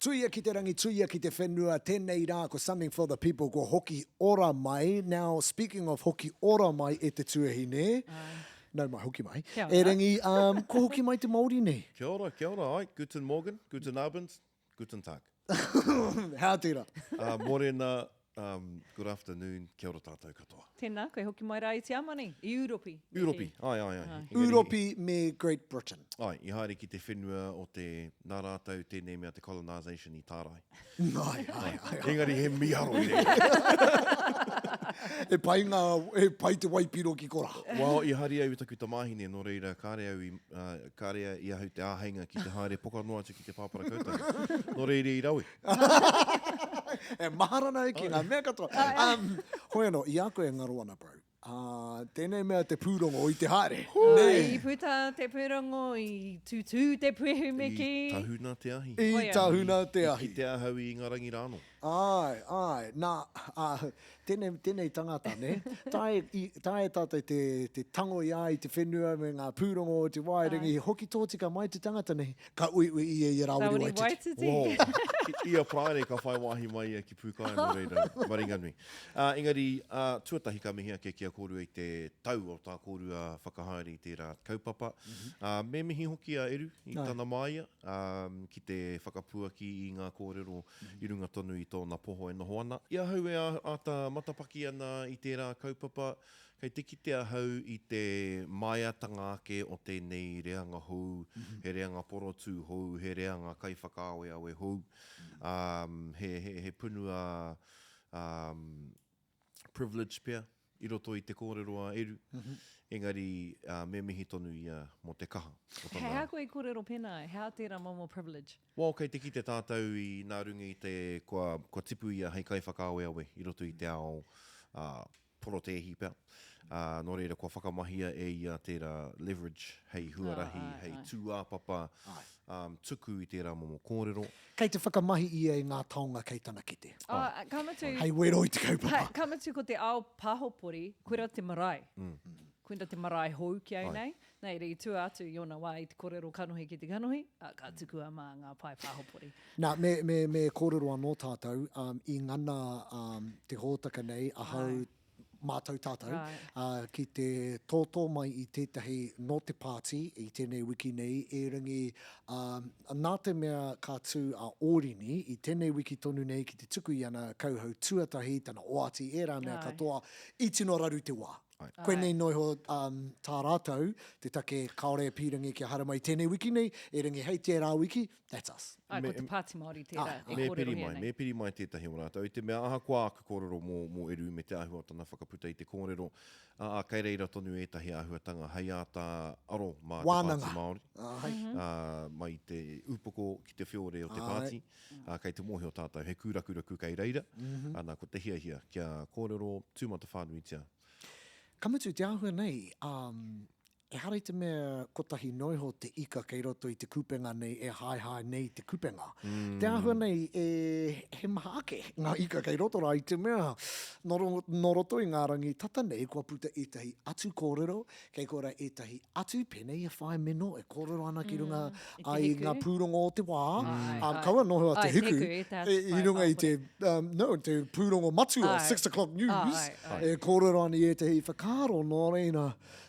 Tuia ki te rangi, tuia ki te whenua, tēnei rā ko Something for the People, ko Hoki Ora Mai. Now, speaking of Hoki Ora Mai e te tuahine, nau mai, hoki mai. Kia ora. E Rangi, um, ko hoki mai te Māori nei. Kia ora, kia ora, ai, guten Morgen, guten Abend, guten Tag. Hea tērā? Uh, morena, um, good afternoon, kia ora tātou katoa. Tēnā koe, hoki mai rā i Tiamani, i Ūropi. Ūropi, ai, ai, ai. Engari, Ūropi me Great Britain. Ai, i haere ki te whenua o te, nā rātou tēnei mea te colonisation i tārai. Ai, ai, ai. Engari he mīharo i reira. He pai ngā, he pai te waipiro ki korā. Well, i haere au i taku tamāhine, nō reira, kāre au i, uh, kāre i ahau te āheinga ki te haere poka noa atu ki te pāpara kautanga. Nō reira i rawe. E mahara ana au ki ngā mea katoa. Um, hoi anō, i a koe e ngaro ana, bro, ā, tēnei mea te pūrongo i te haere, nē? I puta te pūrongo, i tutū te puehu me kī. I tahuna te ahi. I tahuna te ahi. I kite ahau i Ingarangi rānō. Āe, āe, nā, ā, tēnei, tēnei tangata, nē? Tae, i, taea tātou te, te tango i a i te whenua me ngā pūrongo o te waerengi, hoki tōtika mai te tangata nei, ka uiui ia i a Rāwiri Rāwiri Waititi. Waititi. Whoa. I, ia Paraire ka whai wāhi mai ia ki Pūkaea, nō reira, maringanui. Ā, engari, ā, tuatahi ka mihi ake ki a kōrua i te tau o tā kōrua whakahaere i tērā kaupapa. Ā, me mihi hoki a Eru i tana māia, ā, ki te whakapuaki i ngā kōrero i runga tonu i tōna poho e noho ana. I ahau e āta matapaki ana i tērā kaupapa, kei te kite ahau i te māiatanga ake o tēnei reanga hou, he reanga porotū hou, he reanga kaiwhakaaweawe hou, ā, he, he, he punua um, privilege pea i roto i te kōrero a Eru, mm -hmm. engari uh, me mihi tonu ia mō te kaha. O tana... He aha koe i kōrero pēnā ai? He aha tērā momo privilege? Well, kei te kite tātou i nā runga i te, kua, kua tipu ia hei kaiwhakaaweawe i roto i te ao uh, porotēhi pea. Ā, nō reira kua whakamahia e ia tērā leverage hei huarahi, Oh, āe, hei āe. tūāpapa, Āe. um, tuku i tērā momo kōrero. Kei te whakamahi ia i ngā taonga kei tana kete. Oh, ka mutu, Hei wero i te kaupapa. ka, ka mutu ko te ao pāhopori, koira te marae. Koira te marae hou ki au Āe. nei. Nei, i tua atu i ōna wā i te kōrero kanohi ki te kanohi, ā, ka tukua mā ngā pae pāhopori. Nā, me, me, me kōrero anō tātou, um, i ngana um, te hōtaka nei, ahau, Āe. mātou tātou, Right. ā, ki te tōtō mai i tētahi nō te pāti i tēnei wiki nei, erangi, ā, nā te mea ka tū a Ōrini i tēnei wiki tonu nei ki te tuku i ana kauhau tuatahi, tana oati, ērā mea Āe. katoa, i tino raru te wā. Ai. Koinei noa iho um, tā rātou, te take kāore e pīrangi kia haramai tēnei wiki nei, erangi hei tērā wiki, that's us. Ai, Me- ko te Pāti Māori tērā Ai, e Me piri kōrerohia mai, nei. me piri mai tētahi o rātou. I te mea ahakoa āku kōrero mō, mō Eru me te āhua o tana whakaputa i te kōrero, ā, ā, kei reira tonu ētahi āhuatanga hei āta aro mā te Wānanga. Pāti Māori, Ai. ā, mai i te upoko ki te whiore o te Ai. pāti, ā, kei te mōhio tātou he kūrakuraku kei reira, ana, ko te hiahia kia kōrero tūmatawhānuitia. Ka mutu, te āhua nei, um, ehara i te mea kotahi noa iho te ika kei roto i te kupenga nei e haehae nei te kupenga. Mm. Te āhua nei, e, he maha ake ngā ika kei roto rā i te mea nō, nō roto i ngā rangi tata nei kua puta ētahi atu kōrero, kei kora ētahi atu pēnei i a Whaea Meno e kōrero ana ki runga mm, i, i ngā pūrongo o te wā, mm. um, kaua noho a Te Hiku, i runga i te, um, no, te pūrongo matua, 6 o'clock news, ai, ai. e kōrero ana i ētahi whakaaro, nō reira,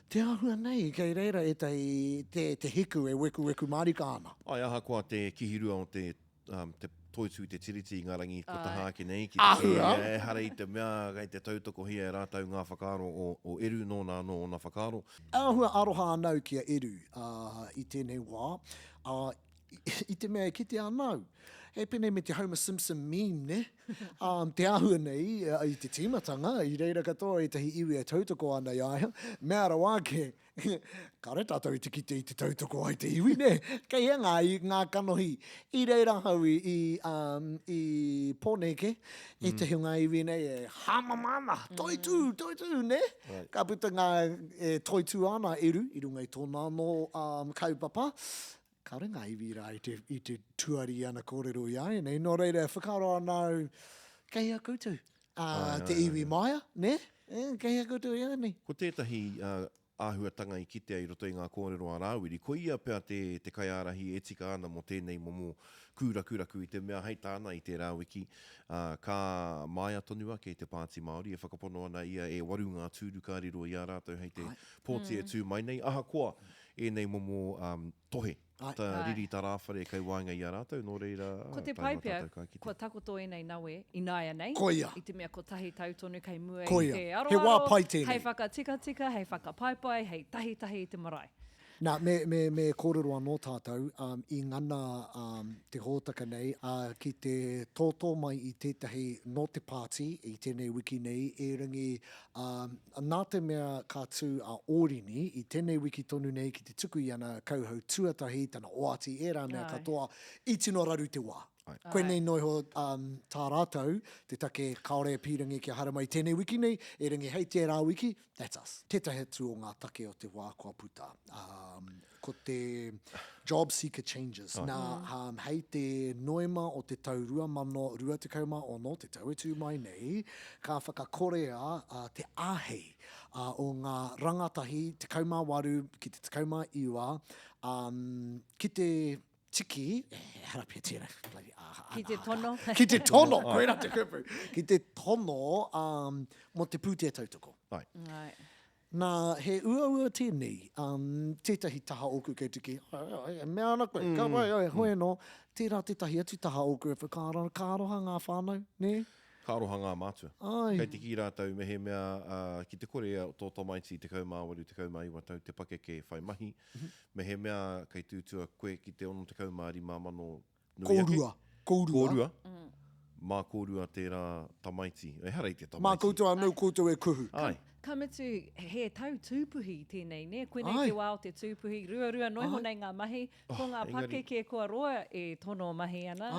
te āhua nei, kei reira ētahi te, te hiku e wekuweku mārika ana. Ai, ahakoa te kihirua o te um, te toitū te tiriti i ngā rangi kua taha ake nei, ki te Āhua. kī, ehara i te mea kei te tautokohia e rātou ngā whakaaro o, o Eru nōna anō ōna whakaaro. Āhua aroha ana au ki a Eru uh, i tēnei wā, uh, i, i te mea e kitea ana au. He pēnei me te Homer Simpson meme, ne? Um, te āhua nei, uh, i te tīmatanga, i reira katoa ētahi iwi e tautoko ana i a ia, mea rawa ake, Kāore tātou i te kite i te tautoko ai te iwi, nē? Kei hea ngā, ngā kanohi? I reira ahau i, i, um, i Pōneke, mm. ētahi o ngā iwi nei e hāmama ana, toitū, toitū, nē? Right. Ka puta ngā e toitū ana Eru i runga i tōna anō um, kaupapa. Kāore ngā iwi rā i te, i te tuari i ana kōrero i āianei, nō reira e whakaaro ana au, kei hea koutou? Uh, te iwi Maia, nē? Eh, kei hea koutou i āianei? Ko tētahi uh, āhuatanga i kitea i roto i ngā kōrero a Rāwiri, ko ia pea te, te kaiārahi e tika ana mō tēnei momo kūrakuraku i te mea hei tāna i tērā wiki, ā, ka māia tonu ake te Pāti Māori, e whakapono ana ia e waru ngā tūru ka riro i a rātou hei te pōti e tū mai nei, ahakoa ēnei momo tohe. Ta riri tarāwhare kei waenga i a rātou, nō reira, Ko te pai pea, kua takoto ēnei nawe ināianei, Koia. i te mea kotahi tau tonu kei mua i Koia. te He aroaro, wā pai tēnei. hei whakatikatika, hei whakapaipai, hei tahitahi i te marae. Nā, me, me, me kōrero anō tātou, um, i ngana um, te hōtaka nei uh, ki te tōtō mai i tētahi nō te pāti i tēnei wiki nei, erangi um, Nā te mea ka tū a Ōrini i tēnei wiki tonu nei ki te tuku i ana kauhau tuatahi, tana oati, ērā mea katoa, i tino raru te wā. Koinei noa iho tā rātou, te take kāore e pīrangi kia haere mai tēnei wiki nei, erangi hei tērā wiki, that's us. Tētahi atu o ngā take o te wā kua puta, ko te job seeker changes. Nā, hei te Noema o te tau 2026, te tau e tū mai nei, ka whakakorea te āhei o ngā rangatahi 18 ki te 19 ki te tiki, ehara pea tērā, bloody aha, Ki te tono. Ki te tono, koirā te kupu. Ki te tono mō te pūtea tautoko. Ai. Nā, he uaua tēnei, um, tētahi taha ōku kei te kī, ai, ai, e mea ana koe, ka pai, ai, hoi anō, tērā tētahi atu taha ōku e whakaaro ana, ka aroha ngā whānau, nē? Ka aroha ngā mātua. Ai. Kei te kī rātou mehemea ki te kore tō tamaiti 18, 19 tau te pakeke whai mahi, mehemea kei tūtua koe ki te 65 mano Nui ake. Kōrua. Kōrua. Kōrua. Mā kōrua tērā tamaiti. Ehara i te tamaiti. Mā koutou anō koutou e kuhu. Āe. Ka mutu, he tau tūpuhi tēnei, nē? Koinei te wā o te tūpuhi, ruarua noa iho nei ngā mahi. Ko ngā pakeke kua roa e tono mahi ana,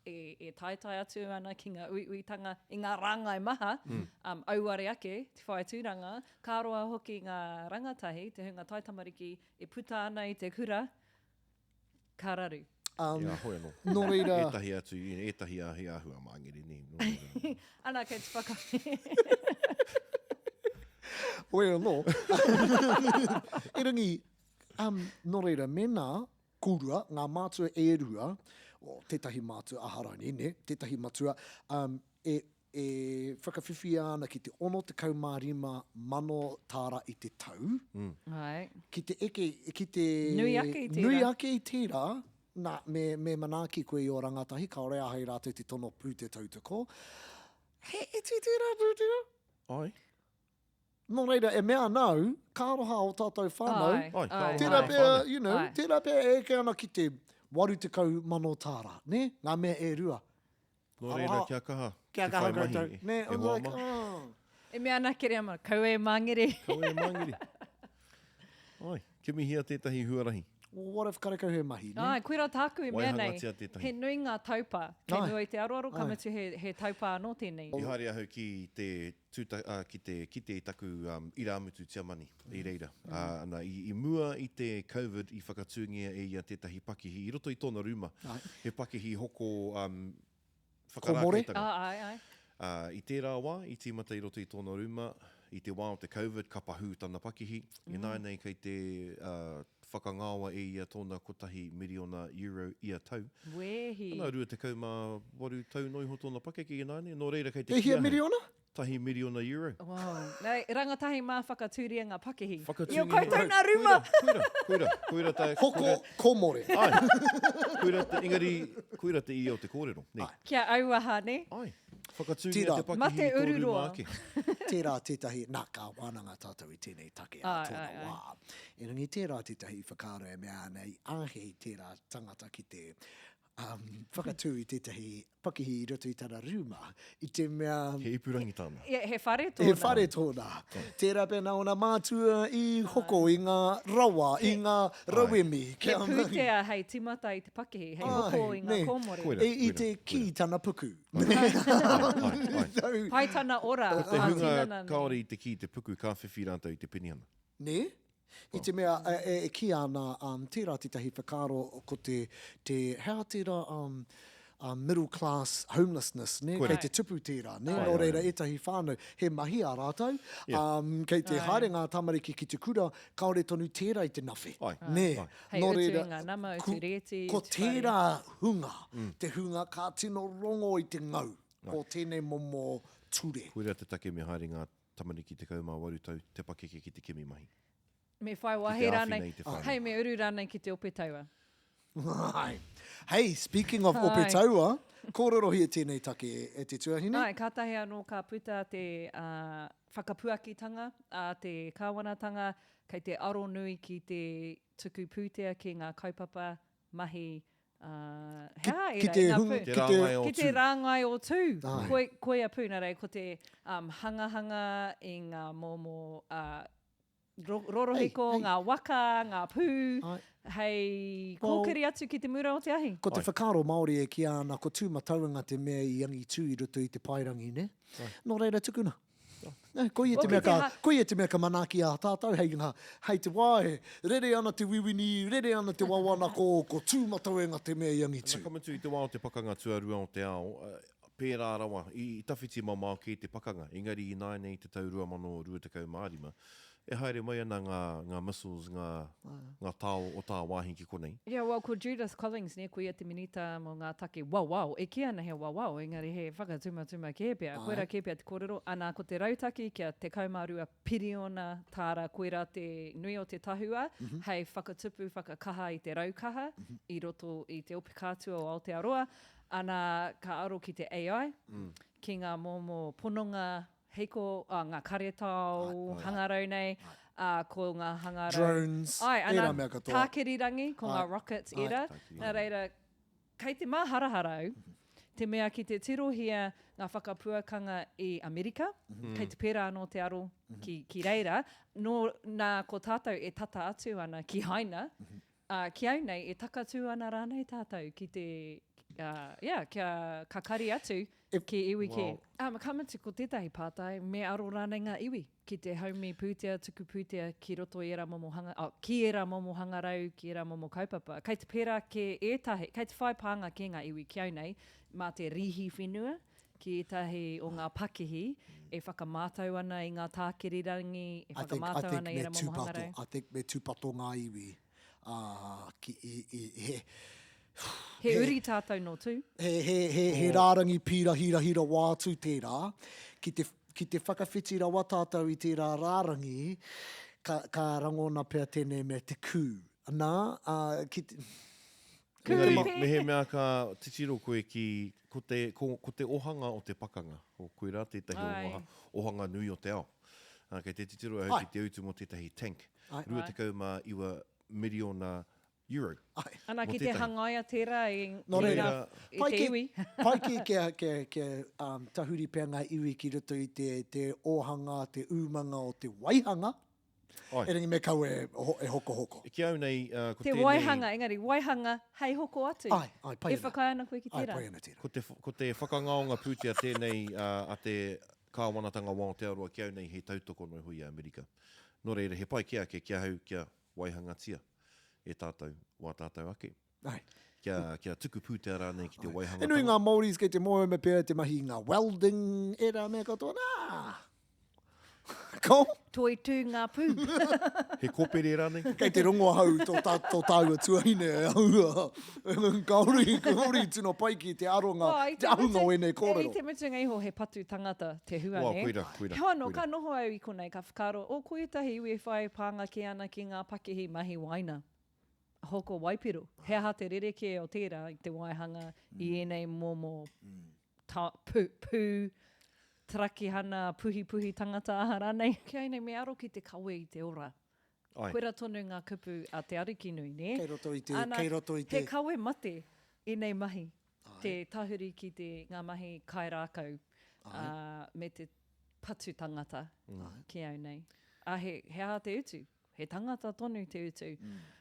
e taetae atu ana ki ngā uiuitanga i ngā rāngai maha, auare ake te whai tūranga. Ka roa hoki ngā rangatahi, te hunga taitamariki e puta ana i te kura, Ka raru. Um, Jā, hoi anō. Nō reira... Ētahi atu, ētahi a he āhua māngere, nē. Nō reira. Ana, kei te whakahē. Hoi anō. Erangi, um, nō reira, mēnā, kōrua, ngā mātua e rua, o, tētahi mātua, aha rānei, nē, tētahi matua, um, e e whakawhiwhia ana ki te 65 mano tāra i te tau, Ai. ki te eke, ki te Nui ake i tērā. nui ake i tērā, nā, me, me manaaki koe i ō rangatahi, kāore āhei rātou te tono pūtea tautoko. He iti tērā pūtea? Ai. Nō reira, e mea ana au, ka aroha ō tātou whānau, Ai, Ai, ka ai, aroha tērā ngā pea, whānau. you know, Ai. tērā pea e eke ana ki te 80 mano tāra, nē? Ngā mea e rua. Nō reira, kia kaha Kia te kaha whai mahi, koutou. Nē, e I'm hoa like, mā. oh. E mea ana Kereama, kaua e māngere. Kaua e māngere. Ai, kimihia tētahi huarahi. Well, what if karekau he mahi, nē? Ai, koirā tāku e mea nei, Waihangatia tētahi. he nui ngā taupā. Kei Ai. mua i te aroaro, ka Ai. mutu he, he taupā anō tēnei. I haere ahau ki te tūta, ā, ki te kite i taku um, irāmutu Tiamani i reira. Ā, ana, i, i mua i te Covid i whakatūngia e ia tētahi pakihi i roto i tōna rūma. Ai. He pakihi hoko um, Komore? whakarākeitanga. Ā, ai, ai. Ā, i tērā wā, i tīmata i roto i tōna rūma, i te wā o te Covid, ka pahū tana pakihi. Ināianei kei te ā, whakangaoa e ia tōna kotahi miriona euro ia tau. Wēhi. Ana, 28 tau noa iho tōna pakeke ināianei, nō reira kei te E kī hia ahau, miriona? tahi miriona euro. Wow. Nei, rangatahi mā whakatūria ngā pakihi. I o Whakatūngia koutou nā rūma! Koira, koira, koira, koira tā, Hoko koira, komore. ai, koira te, engari, koira te ia o te kōrero, nē. Kia auaha, nē? Ai, whakatūngia Tira. te pakihi Mate i tō rūma ururoa. ake. Tērā tētahi, nā, ka wānanga tātou i tēnei take ā Ai, tōna ai, ai. wā. Erangi tērā tētahi whakaaro e mea ana i āhei tērā tangata ki te um, whakatū i tētahi pakihi i roto i tana rūma, i te mea... He ipurangi tāna. He, he whare tōna. He whare tōna. Tērā pea nā ōna mātua i hoko i ngā rawa, i ngā rauemi. He pūtea hei tīmata i te pakihi, hei hoko i ngā kōmore. Koira, I, i koira, te kī koira. tana puku. Ai, ai, ai. Pai tana ora, Ko te ā hunga tinana nei. kāore i te kī te puku ka whiwhi rātou i te penihana. Nē? I te mea, e, e, e kī ana, um, tērā tētahi whakaaro ko te, te, he aha tērā, um, middle class homelessness, nē, kei te tupu tērā, nē, nō reira ētahi whānau, he mahi ā rātou, kei te haere ngā tamariki ki te kura, kāore tonu tērā i te nawhe, nē, nō reira, ko tērā hunga, te hunga ka tino rongo i te ngau o tēnei momo ture. Koirā te take me haere ngā tamariki 18 tau te pakeke ki te kimi mahi. Me whai wāhi rānei, hei, me uru rānei ki te ope taua. Ai. Hey, speaking of ope taua, kōrerohia tēnei take e te tuahine. Ai, kātahi anō ka puta te whakapuakitanga a te kāwanatanga kei te aro nui ki te tuku pūtea ki ngā kaupapa mahi he aha ērā, i ngā pū. Ki te rāngai o Ki te rāngai o Tū. Koi, koia pū, nā reira, ko te hangahanga i ngā momo rorohiko, ngā waka, ngā pū, hei kōkiri atu ki te mura o te ahi. Ko te whakaaro Māori e kīia ana ko Tūmatauenga te mea i angitū i roto i te paerangi, nē? Nō reira, tukuna. Koia te mea ka, koia te mea ka manaaki a tātou hei ngā, hei te wā e rere ana te wiwini, rere ana te wawana ko, ko Tūmatauenga te mea i angitū. Ka mutu i te wā o te Pakanga Tuarua o te Ao, pērā rawa, i tawhiti mamao kē te pakanga, engari ināianei i te tau 2025, e haere mai ana ngā, ngā missiles, ngā, ngā tao o tāwāhi ki konei. Yeah, well, ko Judith Collings, nē, ko ia te minita mō ngā take wawao. E kī ana he wawao, engari he whakatumatuma kē pea. Koirā kē pea te kōrero. Anā, ko te rautaki kia 12 piriona tāra, koirā te nui o te tahua hei whakatupu, whakakaha i te raukaha i roto i te Ope Kātua o Aotearoa. Ana, ka aro ki te AI, ki ngā momo pononga hiko, ā, ngā karetao hangarau nei, ā, ko ngā hangarau... Drones, Āe, ana, ērā mea katoa. Tākirirangi, ko ngā rockets, ērā. Nā reira, kei te māharahara au, te mea ki te tirohia ngā whakapuakanga i Amerika, kei te pērā anō te aro ki, ki reira, nō, nā, ko tātou e tata atu ana ki Haina, Ā, ki au nei, e takatū ana rānei tātou ki te, ā, yeah, kia kakari atu ki iwi kē? Ā, ka mutu ko tētahi pātai, me aro rānei ngā iwi ki te haumi pūtea, tuku pūtea ki roto i ērā momo hanga, oh, ki ērā momo hangarau, ki ērā momo kaupapa. Kei te pērā kē ētahi, kei te whai pānga kē ngā iwi ki au nei, mā te rīhi whenua, ki ētahi o ngā pakihi e whakamātau ana i ngā tākirirangi, e whakamātau ana i ērā momo hangarau. I think me tūpato ngā iwi, ā, ki, i, i, he, He uri tātou nō Tū. He, he, he, he rārangi pīrahirahira wā atu tērā, ki te, ki te whakawhiti rawa tātou i tērā rārangi, ka, ka rangona pea tēnei mea te kū. Nā, ā, ki te. Engari, mehemea ka titiro koe ki, ko te, ko, ko te ohanga o te pakanga, ko koirā tētahi o ngā ohanga nui o te ao. Ā, kei te titiro ahau ki te utu mō tētahi tank, 29 miriona euro. Ana, ki te hangaia tērā i, Nō reira, i te iwi. Pai kē kia, kia, kia um, tahuri pea ngā iwi ki roto i te, te ohanga, te umanga o te waihanga, Ai. Erangi me kaua e, e hokohoko. Ki au nei, uh, ko Te tēnei... waihanga, engari, waihanga hei hoko atu. Ai, ai, pai E ana. whakaae ana koe ki Ai, tērā? pai ana tērā. Ko te, ko te whakangaonga pūtea tēnei uh, a te Kāwanatanga o Aotearoa ki au nei he tautoko noa iho i a Amerika. Nō reira, he pai kē ake ki ahau kia waihangatia e tātou wā tātou ake. Ai. Kia, kia tuku pūtea rānei ki te He nui waihangatanga. ngā Māoris kei te mōhio me pēhea te mahi i ngā welding, ērā mea katoa. Nā! Ko? Toitū ngā pū. He kopere rānei? Kei te rongo ahau i tō, tā, tō tāua tuahine, kāore, kāore i tino pai ki te aronga, Oh, i te te ahunga o mutu, ēnei i kōrero. te mutunga iho he patu tangata te hua, Wā, nē? koira, koira, Heoi anō, koira. ka noho au i konei, ka whakaaro, oh, ko ētahi iwi e whai pānga kē ana ki ngā pakihi mahi waina. Hoko waipiro. He aha te rerekē o tērā i te waihanga i ēnei momo ta, pū, pū, tarakihana, puhipuhi tangata aha rānei? Ki au nei, me aro ki te kawe i te ora. Ai. Koira tonu ngā kupu a Te Arikinui, nē? Kei roto i te, Ana, kei roto i te. He kawe mate ēnei mahi, te tahuri ki te, ngā mahi kairākau, ā, me te patu tangata ki au nei. Ā, he, he aha te utu? He tangata tonu te utu.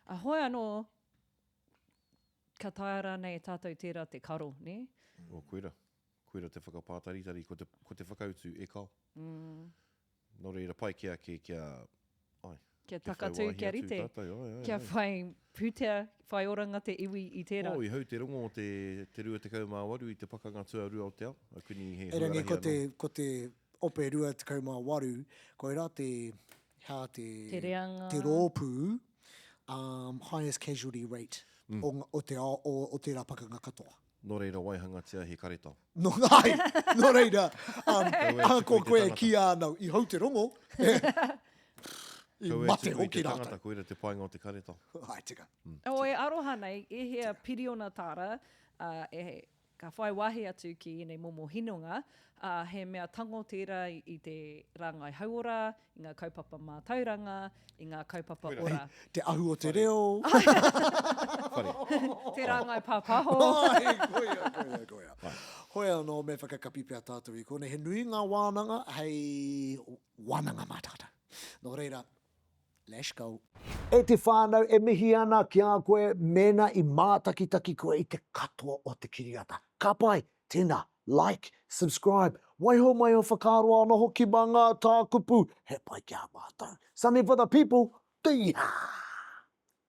A hoi anō, ka taea rānei e tātou tērā te karo, nē? Oh, koira. Koira te whakapātaritari, ko te, ko te whakautu e kao. Nō reira, pai kē ake kia, ai. Kia takatū, kia rite, kia whai pūtea, whai oranga te iwi i tērā. Oh, i hau te rongo o te, te 28 i te pakanga tuarua o te ao. Akuni he Erangi huarahi ko te, anō. ko te ope 28, koirā te, hea te, Te reanga. te rōpū, um, highest casualty rate o, o te ao, o, o tērā pakanga katoa. Nō reira waihangatia he karetao. Nō, ai, nō reira, um, Kaua e ahakoa tuku i te koe e tangata. kīia ana, i hau te rongo, i Kaua e mate tuku i hoki te rātou. tangata, koira te painga o te karetao. Ai, tika. Oh, e aroha nei, e hea piriona tāra, ā, e, ka whai wāhi atu ki ēnei momo hinonga, ā, he mea tango tērā i te rāngai hauora, i ngā kaupapa mātauranga, i ngā kaupapa ora. Te ahu o te reo. Whare. Te rāngai pāpāho. Ai, koia, koia, koia. Hoi anō, me whakakapi pea tātou i konei. He nui ngā wānanga hei wānanga mā tātou. Nō reira, Let's go. E te whānau e mihi ana ki a koe mēnā i mātakitaki koe i te katoa o te kiriata. Ka pai! Tēnā, like, subscribe, waiho mai ō whakaaro anō hoki mā ngā tākupu, he pai ki a mātou. Something for the people, Tīhā!